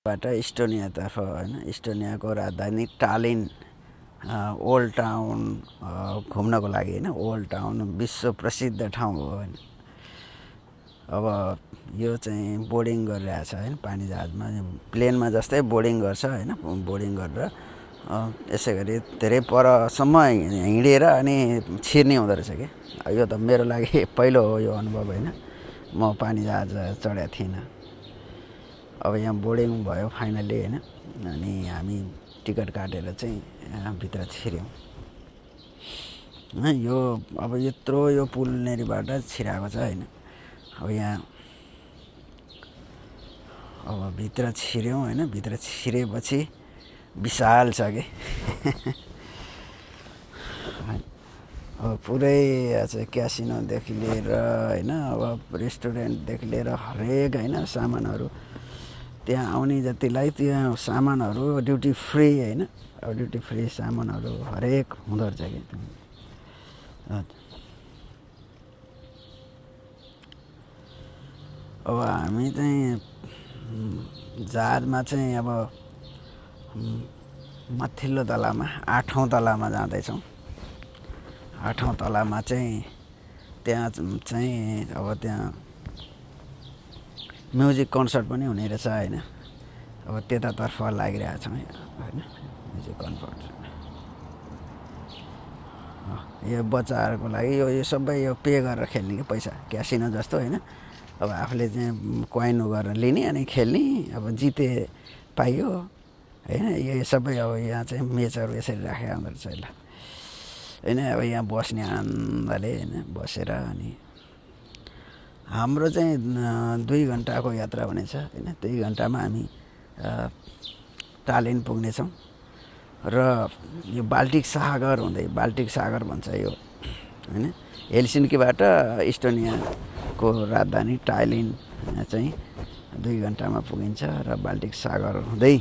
बाट इस्टोनियातर्फ होइन इस्टोनियाको राजधानी टालिन ओल्ड टाउन घुम्नको लागि होइन ओल्ड टाउन विश्व प्रसिद्ध ठाउँ हो होइन। अब यो चाहिँ बोर्डिङ गरिरहेछ होइन पानी जहाजमा प्लेनमा जस्तै बोर्डिङ गर्छ होइन बोर्डिङ गरेर यसै गरी धेरै परसम्म हिँडेर अनि छिर्ने हुँदो रहेछ कि यो त मेरो लागि पहिलो हो यो अनुभव होइन। म पानी जहाज चढेको थिइनँ। अब यहाँ बोर्डिङ भयो फाइनल्ली होइन अनि हामी टिकट काटेर चाहिँ भित्र छिर्यौँ। यो अब यत्रो यो पुल नेरीबाट छिराएको छ होइन। अब यहाँ अब भित्र छिर्यौँ होइन भित्र छिरेपछि विशाल छ कि अब पुरै चाहिँ क्यासिनोदेखि लिएर होइन अब रेस्टुरेन्टदेखि लिएर हरेक होइन सामानहरू त्यहाँ आउने जतिलाई त्यहाँ सामानहरू ड्युटी फ्री होइन अब ड्युटी फ्री सामानहरू हरेक हुँदो रहेछ कि अब हामी चाहिँ जहाजमा चाहिँ अब माथिल्लो तलामा 8औं तलामा जाँदैछौँ। 8औं तलामा चाहिँ त्यहाँ चाहिँ अब त्यहाँ म्युजिक कन्सर्ट पनि हुने रहेछ होइन। अब त्यतातर्फ लागिरहेको छौँ होइन म्युजिक कन्सर्ट। यो बच्चाहरूको लागि यो सबै यो पे गरेर खेल्ने कि पैसा क्यासिनो जस्तो होइन। अब आफूले चाहिँ कोइन गरेर लिने अनि खेल्ने अब जिते पाइयो होइन। यो सबै अब यहाँ चाहिँ मेचहरू यसरी राखेको हुँदो रहेछ ल होइन। अब यहाँ बस्ने आनन्दले होइन बसेर अनि हाम्रो चाहिँ 2 घन्टाको यात्रा हुनेछ होइन। 2 घन्टामा हामी टालिन पुग्नेछौँ र यो बाल्टिक सागर हुँदै बाल्टिक सागर भन्छ यो होइन। हेलसिन्कीबाट इस्टोनियाको राजधानी टालिन चाहिँ 2 घन्टामा पुगिन्छ र बाल्टिक सागर हुँदै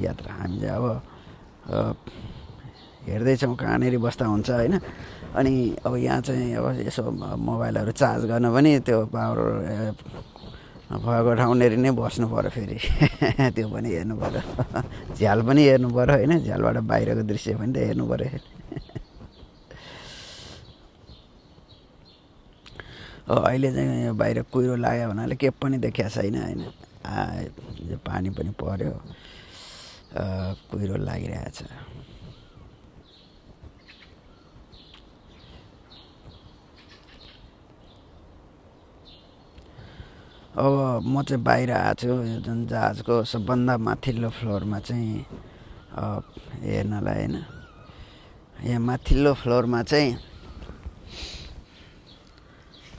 यात्रा हामी चाहिँ अब हेर्दैछौँ कहाँनिर बस्दा हुन्छ होइन। अनि अब यहाँ चाहिँ अब यसो मोबाइलहरू चार्ज गर्न पनि त्यो पावर भएको ठाउँनेरि नै बस्नु पऱ्यो फेरि त्यो पनि हेर्नु पऱ्यो। झ्याल पनि हेर्नु पऱ्यो होइन। झ्यालबाट बाहिरको दृश्य पनि त हेर्नु पऱ्यो। अहिले चाहिँ यो बाहिर कुहिरो लाग्यो हुनाले के पनि देखिएको छैन होइन। पानी पनि पर्यो कुहिरो लागिरहेछ। अब म चाहिँ बाहिर आएको छु यो जुन जहाजको सबभन्दा माथिल्लो फ्लोरमा चाहिँ हेर्नलाई होइन। यहाँ माथिल्लो फ्लोरमा चाहिँ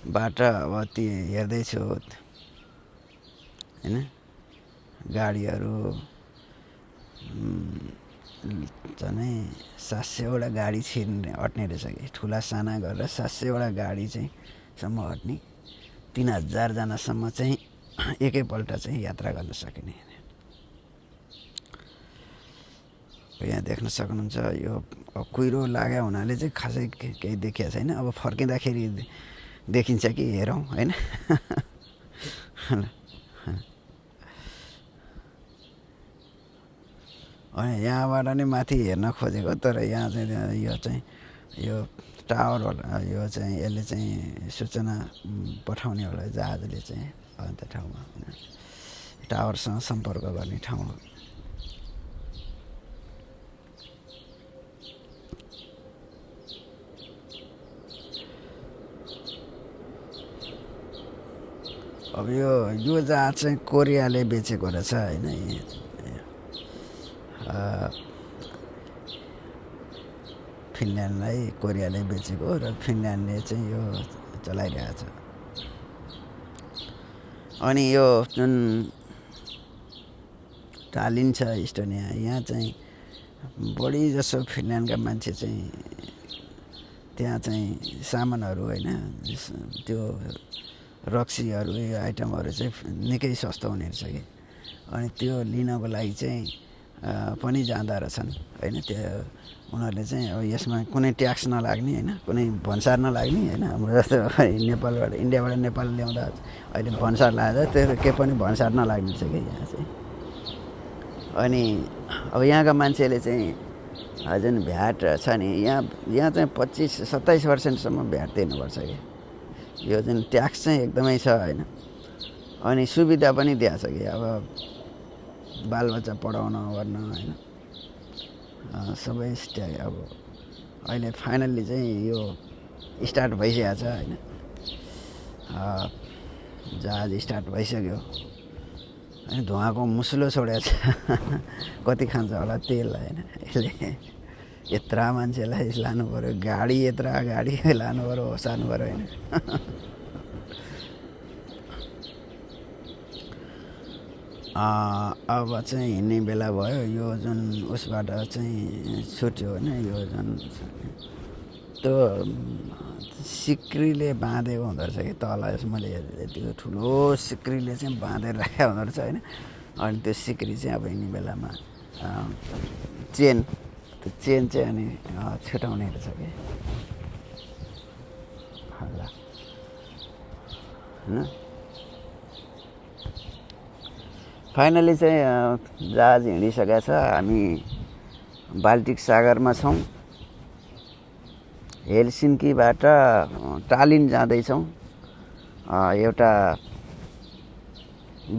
बाट अब ती हेर्दैछु होइन। गाडीहरू झनै 700वटा गाडी छिर्ने अट्ने रहेछ कि ठुला साना गरेर 700वटा गाडी चाहिँ सम्म अट्ने 3000 जनासम्म चाहिँ एकैपल्ट चाहिँ यात्रा गर्न सकिने। यहाँ देख्न सक्नुहुन्छ यो कुहिरो लाग्यो हुनाले चाहिँ खासै केही देखिएको छैन। अब फर्किँदाखेरि देखिन्छ कि हेरौँ होइन। यहाँबाट नै माथि हेर्न खोजेको तर यहाँ चाहिँ यो टावर होला यो चाहिँ यसले चाहिँ सूचना पठाउने होला जहाजले चाहिँ अन्त ठाउँमा होइन टावरसँग सम्पर्क गर्ने ठाउँ हो। अब यो जहाज चाहिँ कोरियाले बेचेको रहेछ होइन। फिनल्यान्डलाई कोरियाले बेचेको र फिनल्यान्डले चाहिँ यो चलाइरहेछ। अनि यो जुन टालिन छ इस्टोनिया यहाँ चाहिँ बढी जसो फिनल्यान्डका मान्छे चाहिँ त्यहाँ चाहिँ सामानहरू होइन त्यो रक्सीहरू यो आइटमहरू चाहिँ निकै सस्तो हुने रहेछ कि अनि त्यो लिनको लागि चाहिँ पनि जाँदा रहेछन् होइन। त्यो उनीहरूले चाहिँ अब यसमा कुनै ट्याक्स नलाग्ने होइन कुनै भन्सार नलाग्ने होइन। हाम्रो जस्तो नेपालबाट इन्डियाबाट नेपाल ल्याउँदा अहिले भन्सार लाग्दा त्यो केही पनि भन्सार नलाग्ने रहेछ कि यहाँ चाहिँ अनि अब यहाँका मान्छेले चाहिँ जुन भ्याट छ नि यहाँ चाहिँ 25-27% भ्याट तिर्नुपर्छ कि यो जुन ट्याक्स चाहिँ एकदमै छ होइन। अनि सुविधा पनि दिएको छ कि अब बालबच्चा पढाउन गर्न होइन सबै अब अहिले फाइनल्ली चाहिँ यो स्टार्ट भइसकेको छ होइन। जहाज स्टार्ट भइसक्यो अनि धुवाको मुस्लो छोडेको छ कति खान्छ होला तेल होइन। यसले यत्रा मान्छेलाई लानु पऱ्यो गाडी यत्रा गाडी लानु पऱ्यो ओसार्नु पऱ्यो होइन। अब चाहिँ हिँड्ने बेला भयो यो जुन उसबाट चाहिँ छुट्यो होइन। यो जुन त्यो सिक्रीले बाँधेको हुँदो रहेछ कि तल मैले त्यो ठुलो सिक्रीले चाहिँ बाँधेर राखेको हुँदो रहेछ होइन। अनि त्यो सिक्री चाहिँ अब हिँड्ने बेलामा चेन त्यो चेन चाहिँ अनि छुटाउने रहेछ कि होइन। फाइनली चाहिँ जहाज हिँडिसकेको छ। हामी बाल्टिक सागरमा छौँ। हेलसिन्कीबाट टालिन जाँदैछौँ। एउटा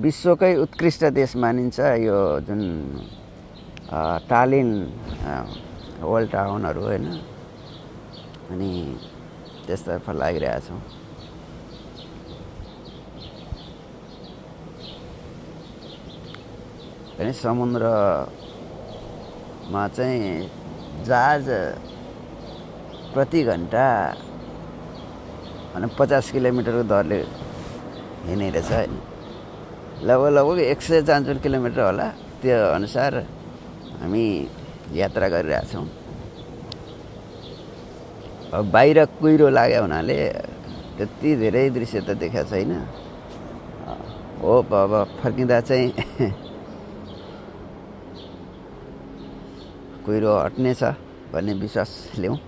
विश्वकै उत्कृष्ट देश मानिन्छ यो जुन टालिन ओल्ड टाउनहरू होइन। अनि त्यसतर्फ लागिरहेका छौँ। अनि समुद्रमा चाहिँ जहाज प्रति घन्टा 50 किलोमिटरको दरले हिँड्ने रहेछ होइन। लगभग 143 किलोमिटर होला। त्यो अनुसार हामी यात्रा गरिरहेछौँ। अब बाहिर कुहिरो लाग्यो हुनाले त्यति धेरै दृश्य त देखाएको छैन। हो अब फर्किँदा चाहिँ कुहिरो हट्ने छ भन्ने विश्वास ल्याउँ।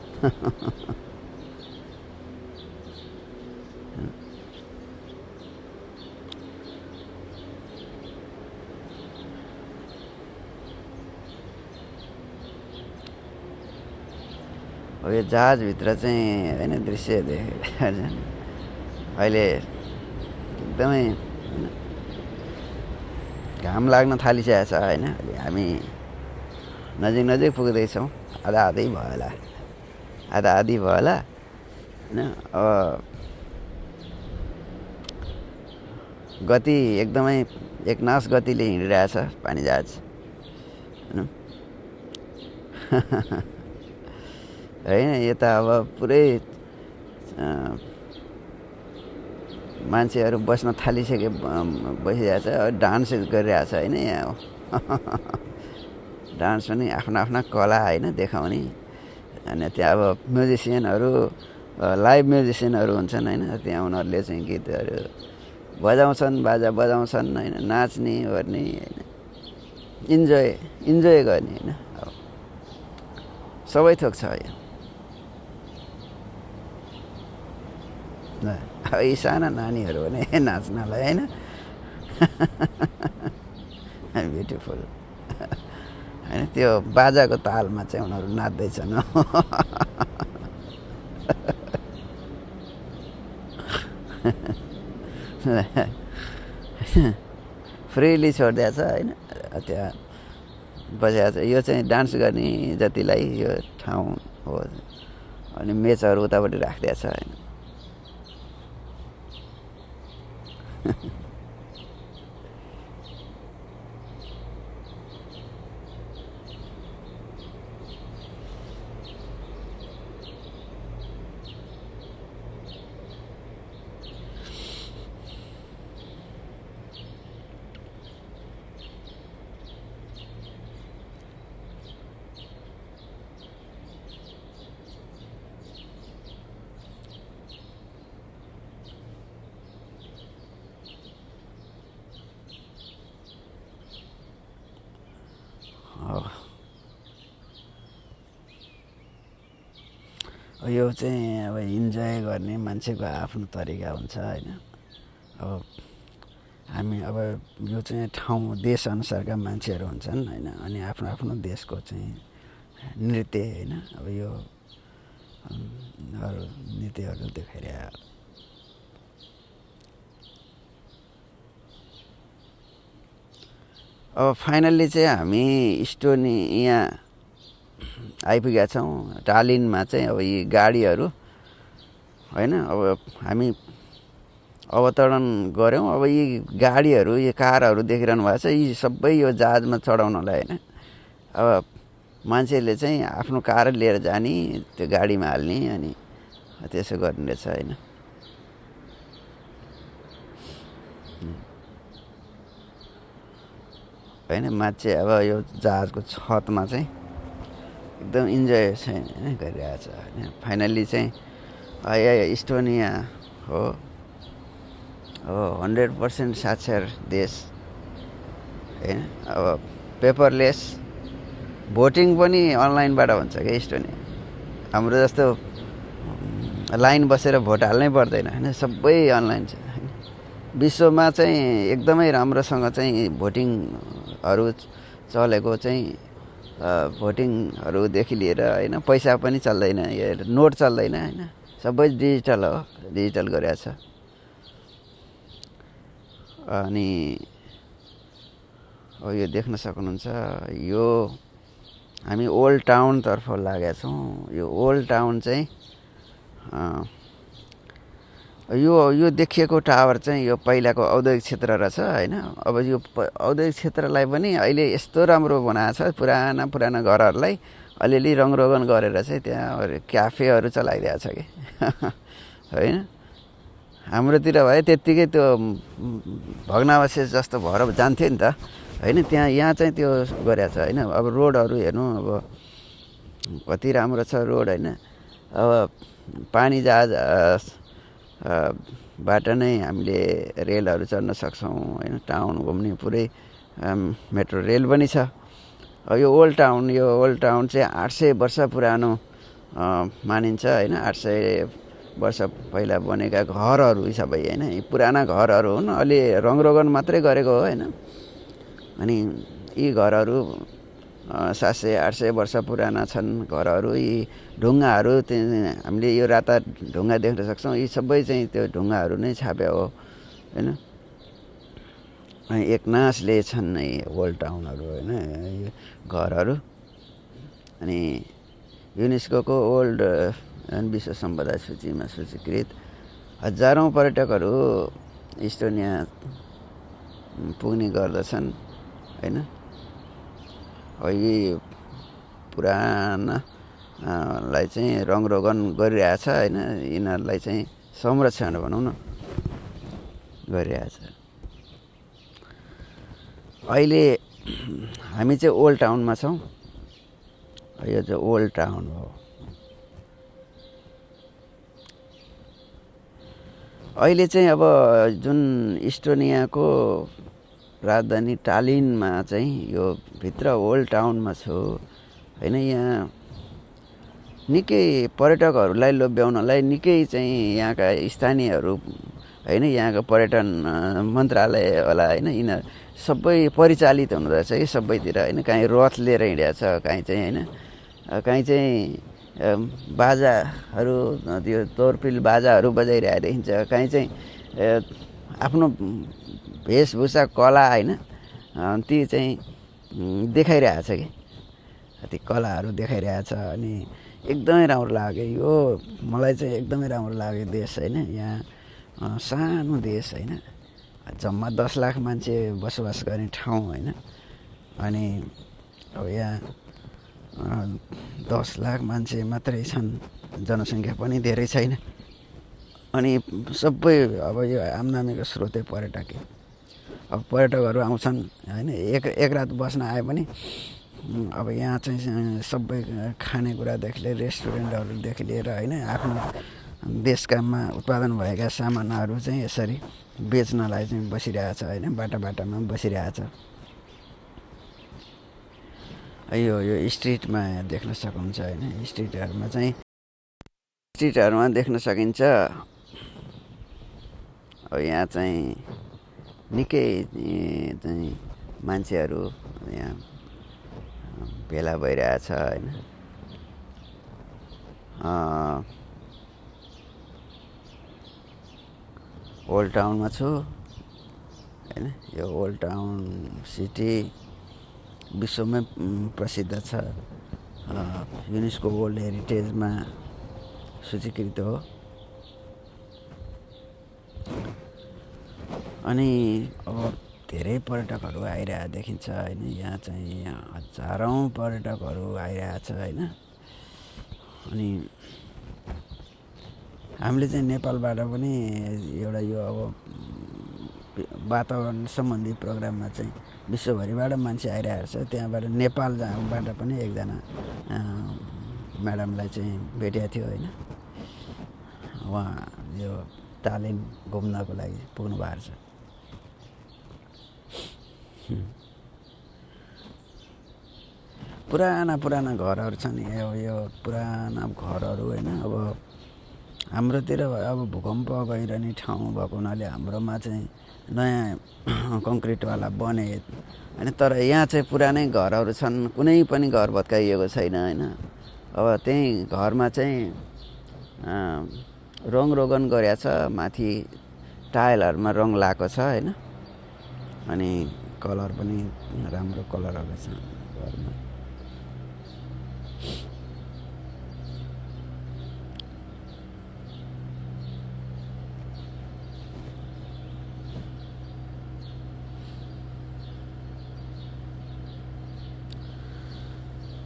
यो जहाजभित्र चाहिँ होइन दृश्य देखेर अहिले एकदमै घाम लाग्न थालिसकेको छ होइन। हामी नजिक पुग्दैछौँ। आधा भयो होला होइन। अब गति एकदमै एकनास गतिले हिँडिरहेछ पानी जहाज होइन। होइन यता अब पुरै मान्छेहरू बस्न थालिसके बसिरहेको छ। डान्स गरिरहेछ होइन। यहाँ डान्स पनि आफ्ना कला होइन देखाउने। अनि त्यहाँ अब म्युजिसियनहरू लाइभ म्युजिसियनहरू हुन्छन् होइन। त्यहाँ उनीहरूले चाहिँ गीतहरू बजाउँछन् बाजा बजाउँछन् होइन। नाच्ने गर्ने होइन इन्जोय गर्ने होइन। अब सबै थोक छ यहाँ। अब यी साना नानीहरू भने नाच्नलाई होइन ब्युटिफुल होइन। त्यो बाजाको तालमा चाहिँ उनीहरू नाच्दैछन्। फ्रिली छोडिदिएछ होइन। त्यहाँ बसेको छ। यो चाहिँ डान्स गर्ने जतिलाई यो ठाउँ हो। अनि मेचहरू उतापट्टि राखिदिएछ होइन। यो चाहिँ अब इन्जोय गर्ने मान्छेको आफ्नो तरिका हुन्छ होइन। अब हामी अब यो चाहिँ ठाउँ देशअनुसारका मान्छेहरू हुन्छन् होइन, अनि आफ्नो आफ्नो देशको चाहिँ नृत्य होइन, अब यो नृत्यहरू देखाइरह। अब फाइनल्ली चाहिँ हामी इस्टोनिया आइपुगेका छौँ। टालिनमा चाहिँ अब यी गाडीहरू होइन, अब हामी अवतरण गऱ्यौँ। अब यी गाडीहरू, यी कारहरू देखिरहनु भएको छ, यी सबै यो जहाजमा चढाउनलाई होइन। अब मान्छेले चाहिँ आफ्नो कार लिएर जाने, त्यो गाडीमा हाल्ने, अनि त्यसो गर्ने रहेछ होइन। होइन मान्छे अब यो जहाजको छतमा चाहिँ एकदम इन्जोय चाहिँ गरिरहेको छ होइन। फाइनल्ली चाहिँ इस्टोनिया हो, अब 100% साक्षर देश होइन। अब पेपरलेस भोटिङ पनि अनलाइनबाट हुन्छ क्या इस्टोनिया। हाम्रो जस्तो लाइन बसेर भोट हाल्नै पर्दैन होइन, सबै अनलाइन छ होइन। विश्वमा चाहिँ एकदमै राम्रोसँग चाहिँ भोटिङहरू चलेको चाहिँ भोटिङहरूदेखि लिएर होइन, पैसा पनि चल्दैन, नोट चल्दैन होइन, सबै डिजिटल हो, डिजिटल गरेको छ। अनि यो देख्न सक्नुहुन्छ, यो हामी ओल्ड टाउनतर्फ लागेका छौँ। यो ओल्ड टाउन चाहिँ यो देखिएको टावर चाहिँ यो पहिलाको औद्योगिक क्षेत्र रहेछ होइन। अब यो औद्योगिक क्षेत्रलाई पनि अहिले यस्तो राम्रो बनाएको छ, पुराना पुराना घरहरूलाई अलिअलि रङरोगन गरेर चाहिँ त्यहाँ क्याफेहरू चलाइदिएको छ कि होइन। हाम्रोतिर भए त्यत्तिकै त्यो भग्नावशेष जस्तो भएर जान्थ्यो नि त होइन। यहाँ चाहिँ त्यो गरेको छ होइन। अब रोडहरू हेर्नु, अब कति राम्रो छ रोड होइन। अब पानी जहाज बाट नै हामीले रेलहरू चढ्न सक्छौँ होइन। टाउन घुम्ने पुरै मेट्रो रेल पनि छ। यो ओल्ड टाउन चाहिँ 800 वर्ष पुरानो मानिन्छ होइन। 800 वर्ष पहिला बनेका घरहरू सबै होइन, पुराना घरहरू हुन्, अलि रङरोगन मात्रै गरेको हो होइन। अनि यी घरहरू 700-800 वर्ष पुराना छन् घरहरू। यी ढुङ्गाहरू हामीले यो राता ढुङ्गा देख्न सक्छौँ, यी सबै चाहिँ त्यो ढुङ्गाहरू नै छाप्या हो होइन। एक नासले छन् यी ओल्ड टाउनहरू होइन, यो घरहरू। अनि युनेस्को ओल्ड विश्व सम्पदा सूचीमा सूचीकृत हजारौँ पर्यटकहरू इस्टोनिया पुग्ने गर्दछन् होइन। यी पुरानालाई चाहिँ रङरोगन गरिरहेछ होइन। यिनीहरूलाई चाहिँ संरक्षण भनौँ न गरिरहेछ। अहिले हामी चाहिँ ओल्ड टाउनमा छौँ। यो चाहिँ ओल्ड टाउन हो। अहिले चाहिँ अब जुन इस्टोनियाको राजधानी टालिनमा चाहिँ यो भित्र ओल्ड टाउनमा छु होइन। यहाँ निकै पर्यटकहरूलाई लोभ्याउनलाई निकै चाहिँ यहाँका स्थानीयहरू होइन, यहाँको पर्यटन मन्त्रालय होला होइन, यिनीहरू सबै परिचालित हुँदो रहेछ कि सबैतिर होइन। काहीँ रथ लिएर हिँडेको छ, काहीँ चाहिँ होइन, काहीँ चाहिँ बाजाहरू, त्यो तोरपिल बाजाहरू बजाइरहेको देखिन्छ। काहीँ चाहिँ आफ्नो वेशभूषा कला होइन, ती चाहिँ देखाइरहेछ कि, ती कलाहरू देखाइरहेछ। अनि एकदमै राम्रो लाग्यो यो, मलाई चाहिँ एकदमै राम्रो लाग्यो देश होइन। यहाँ सानो देश होइन, जम्मा 10 लाख मान्छे बसोबास गर्ने ठाउँ होइन। अनि अब यहाँ 10 लाख मान्छे मात्रै छन्, जनसङ्ख्या पनि धेरै छैन। अनि सबै अब यो आम्दामीको स्रोतै पर्यटकै। अब पर्यटकहरू आउँछन् होइन, एक रात बस्न आए पनि अब यहाँ चाहिँ सबै खानेकुरादेखि लिएर रेस्टुरेन्टहरूदेखि लिएर होइन, आफ्नो देशकामा उत्पादन भएका सामानहरू चाहिँ यसरी बेच्नलाई चाहिँ बसिरहेछ होइन, बाटामा बसिरहेछ। यो स्ट्रिटमा देख्न सक्नुहुन्छ होइन। स्ट्रिटहरूमा देख्न सकिन्छ। अब यहाँ चाहिँ निकै चाहिँ मान्छेहरू यहाँ भेला भइरहेछ होइन। ओल्ड टाउनमा छु होइन। यो ओल्ड टाउन सिटी विश्वमै प्रसिद्ध छ, युनेस्को वर्ल्ड हेरिटेजमा सूचीकृत हो। अनि अब धेरै पर्यटकहरू आइरहेको देखिन्छ होइन। यहाँ चाहिँ हजारौँ पर्यटकहरू आइरहेछ होइन। अनि हामीले चाहिँ नेपालबाट पनि एउटा यो अब वातावरण सम्बन्धी प्रोग्राममा चाहिँ विश्वभरिबाट मान्छे आइरहेको छ। त्यहाँबाट नेपालबाट पनि एकजना म्याडमलाई चाहिँ भेटेको थियो होइन। उहाँ यो टालिन घुम्नको लागि पुग्नु भएको छ। पुराना घरहरू छन्। यो पुराना घरहरू होइन। अब हाम्रोतिर अब भूकम्प गइरहने ठाउँ भएको हुनाले हाम्रोमा चाहिँ नयाँ कङ्क्रिटवाला बने होइन। तर यहाँ चाहिँ पुरानै घरहरू छन्, कुनै पनि घर भत्काइएको छैन होइन। अब त्यही घरमा चाहिँ रङ रोगन गरेको छ, माथि टाइलहरूमा रङ लगाएको छ होइन। अनि कलर पनि राम्रो कलरहरू छ घरमा।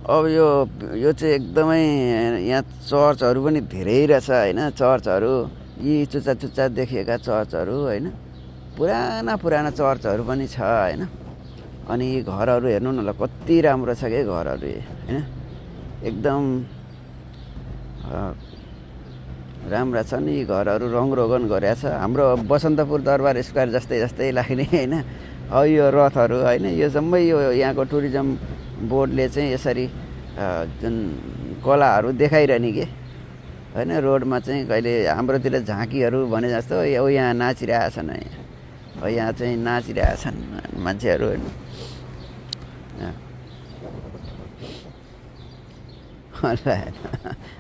अब यो चाहिँ एकदमै यहाँ चर्चहरू पनि धेरै रहेछ होइन। चर्चहरू यी चुच्चा देखिएका चर्चहरू होइन। पुराना चर्चहरू पनि छ होइन। अनि यी घरहरू हेर्नु न ल, कति राम्रो छ कि घरहरू होइन। एकदम राम्रा छन् यी घरहरू, रङ रोगन गरेको छ। हाम्रो बसन्तपुर दरबार स्क्वायर जस्तै लाग्ने होइन। अब यो रथहरू होइन, यो जम्मै यो यहाँको टुरिज्म बोर्डले चाहिँ यसरी जुन कलाहरू देखाइरहने के होइन। रोडमा चाहिँ कहिले हाम्रोतिर झाँकीहरू भने जस्तो यहाँ नाचिरहेछन्। यहाँ चाहिँ नाचिरहेछन् मान्छेहरू होइन।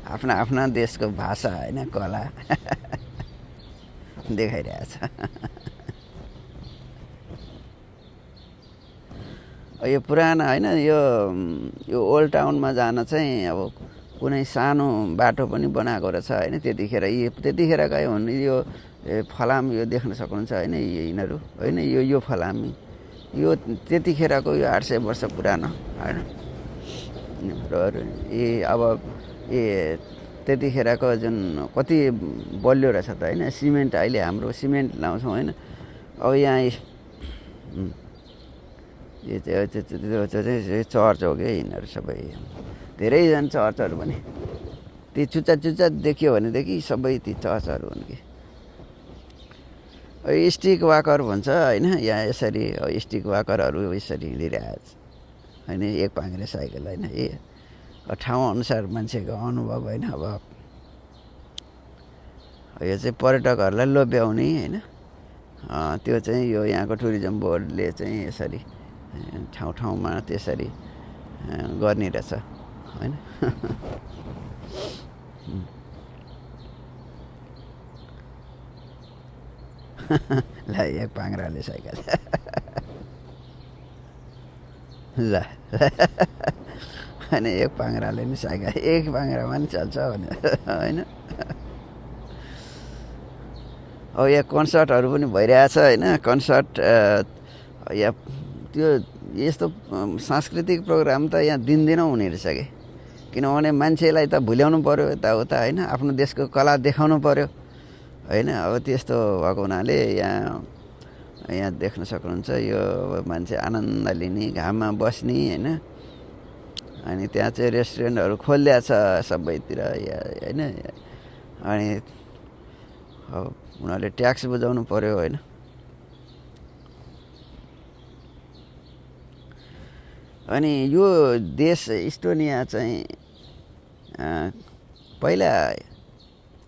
आफ्ना देशको भाषा होइन, कला देखाइरहेछ। यो पुराना होइन, यो ओल्ड टाउनमा जान चाहिँ अब कुनै सानो बाटो पनि बनाएको रहेछ होइन। त्यतिखेरकै हुन् यो फलाम, यो देख्न सक्नुहुन्छ होइन। यिनीहरू होइन, यो फलामी यो त्यतिखेरको यो 800 वर्ष पुरानो होइन। अब त्यतिखेरको जुन कति बलियो रहेछ त होइन। सिमेन्ट, अहिले हाम्रो सिमेन्ट लाउँछौँ होइन। अब यहाँ यो चाहिँ चर्च हो कि यिनीहरू सबै। धेरै छन् चर्चहरू पनि। ती चुच्चा देखियो भनेदेखि सबै ती चर्चहरू हुन् कि। स्टिक वाकर भन्छ होइन। यहाँ यसरी स्टिक वाकरहरू यसरी हिँडिरहेछ होइन। एक पाङ्ग्रे साइकल होइन। ठाउँ अनुसार मान्छेको अनुभव होइन। अब यो चाहिँ पर्यटकहरूलाई लोभ्याउने होइन। त्यो चाहिँ यो यहाँको टुरिज्म बोर्डले चाहिँ यसरी ठाउँमा त्यसरी गर्ने रहेछ होइन। ल एक पाङ्ग्राले साइकल ल अनि एक पाङ्ग्राले नि साइकल, एक पाङ्ग्रामा नि चल्छ भने होइन। अब यहाँ कन्सर्टहरू पनि भइरहेछ होइन। कन्सर्ट यहाँ त्यो यस्तो सांस्कृतिक प्रोग्राम त यहाँ दिनदिनै हुने रहेछ कि। किनभने मान्छेलाई त भुल्याउनु पऱ्यो यताउता होइन। आफ्नो देशको कला देखाउनु पऱ्यो होइन। अब त्यस्तो भएको हुनाले यहाँ देख्न सक्नुहुन्छ। यो मान्छे आनन्द लिने, घाममा बस्ने होइन। अनि त्यहाँ चाहिँ रेस्टुरेन्टहरू खोलिदिएको छ सबैतिर होइन। अनि उनीहरूले ट्याक्स बुझाउनु पऱ्यो होइन। अनि यो देश इस्टोनिया चाहिँ पहिला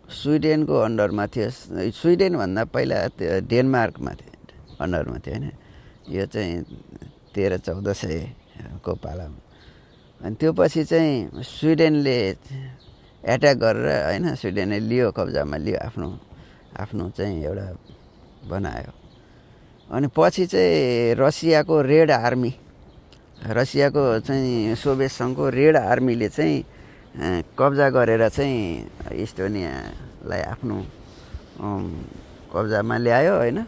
स्विडेनको अन्डरमा थियो। स्विडेनभन्दा पहिला डेनमार्कमा थियो अन्डरमा थियो होइन। यो चाहिँ 1300-1400 को पालामा। अनि त्यो पछि चाहिँ स्विडेनले एट्याक गरेर होइन, स्विडेनले लियो, कब्जामा लियो, आफ्नो चाहिँ एउटा बनायो। अनि पछि चाहिँ रसियाको रेड आर्मी, रसियाको चाहिँ सोभियत सङ्घको रेड आर्मीले चाहिँ कब्जा गरेर चाहिँ इस्टोनियालाई आफ्नो कब्जामा ल्यायो होइन।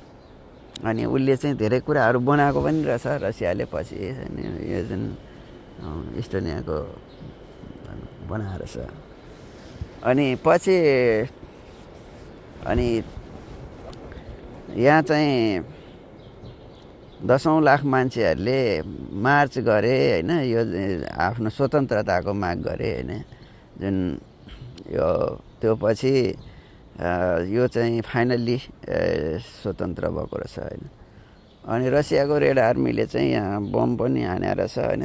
अनि उसले चाहिँ धेरै कुराहरू बनाएको पनि रहेछ रसियाले पछि, यो जुन इस्टोनियाको बनाएर छ। अनि पछि अनि यहाँ चाहिँ 10औं लाख मान्छेहरूले मार्च गरे होइन, यो आफ्नो स्वतन्त्रताको माग गरे होइन। जुन यो त्यो पछि यो चाहिँ फाइनल्ली स्वतन्त्र भएको रहेछ होइन। अनि रसियाको रेड आर्मीले चाहिँ यहाँ बम पनि हानेर रहेछ होइन।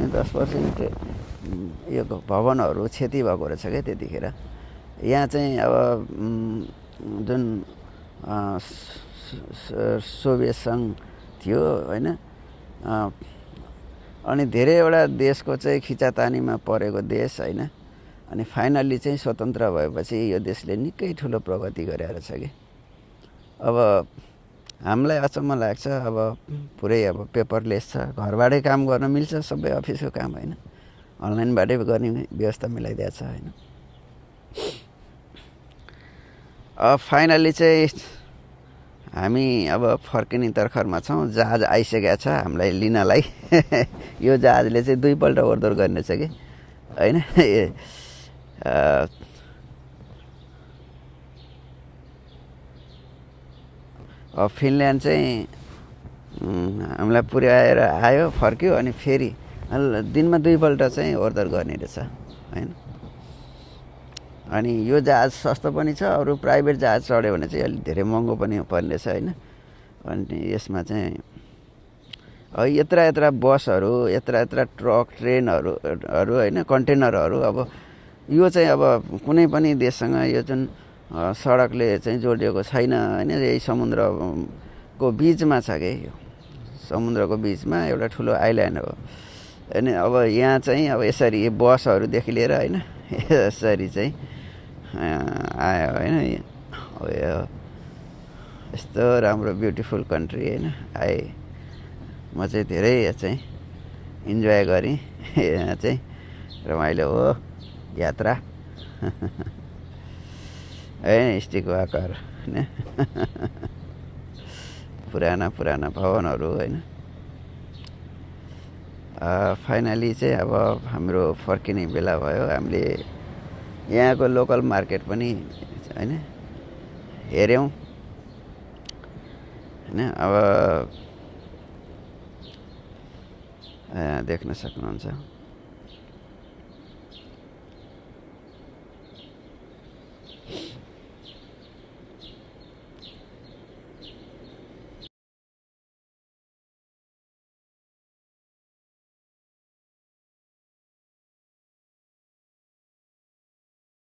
10% यो भवनहरू क्षति भएको रहेछ क्या त्यतिखेर। यहाँ चाहिँ अब जुन सोभियत सङ्घ थियो होइन, अनि धेरैवटा देशको चाहिँ खिचातानीमा परेको देश होइन। अनि फाइनल्ली चाहिँ स्वतन्त्र भएपछि यो देशले निकै ठुलो प्रगति गरेर रहेछ कि। अब हामीलाई अचम्म लाग्छ, अब पुरै अब पेपरलेस छ, घरबाटै काम गर्न मिल्छ, सबै अफिसको काम होइन, अनलाइनबाटै गर्ने व्यवस्था मिलाइदिएको छ होइन। अब फाइनल्ली चाहिँ हामी अब फर्किने तर्खरमा छौँ। जहाज आइसकेको छ हामीलाई लिनलाई। यो जहाजले चाहिँ 2 पल्ट ओहोरदोहोर गर्ने छ कि होइन। अब फिनल्यान्ड चाहिँ हामीलाई पुर्याएर आयो, फर्क्यो, अनि फेरि दिनमा 2 पल्ट चाहिँ ओहोरदोहोर गर्ने रहेछ होइन। अनि यो जहाज सस्तो पनि छ, अरू प्राइभेट जहाज चढ्यो भने चाहिँ अलिक धेरै महँगो पनि पर्ने रहेछ होइन। अनि यसमा चाहिँ अब यत्रा बसहरू, यत्रा ट्रक, ट्रेनहरू होइन, कन्टेनरहरू, अब यो चाहिँ अब कुनै पनि देशसँग यो जुन सडकले चाहिँ जोडिएको छैन होइन। यही समुद्रको बिचमा छ कि, यो समुद्रको बिचमा एउटा ठुलो आइल्यान्ड हो। अनि अब यहाँ चाहिँ अब यसरी बसहरूदेखि लिएर होइन, यसरी चाहिँ आयो होइन। अब यो यस्तो राम्रो ब्युटिफुल कन्ट्री होइन, आए म चाहिँ धेरै चाहिँ इन्जोय गरेँ। यहाँ चाहिँ रमाइलो हो यात्रा होइन। स्टिक वाकर होइन, पुराना भवनहरू होइन। फाइनली चाहिँ अब हाम्रो फर्किने बेला भयो। हामीले यहाँको लोकल मार्केट पनि होइन हेऱ्यौँ होइन। अब देख्न सक्नुहुन्छ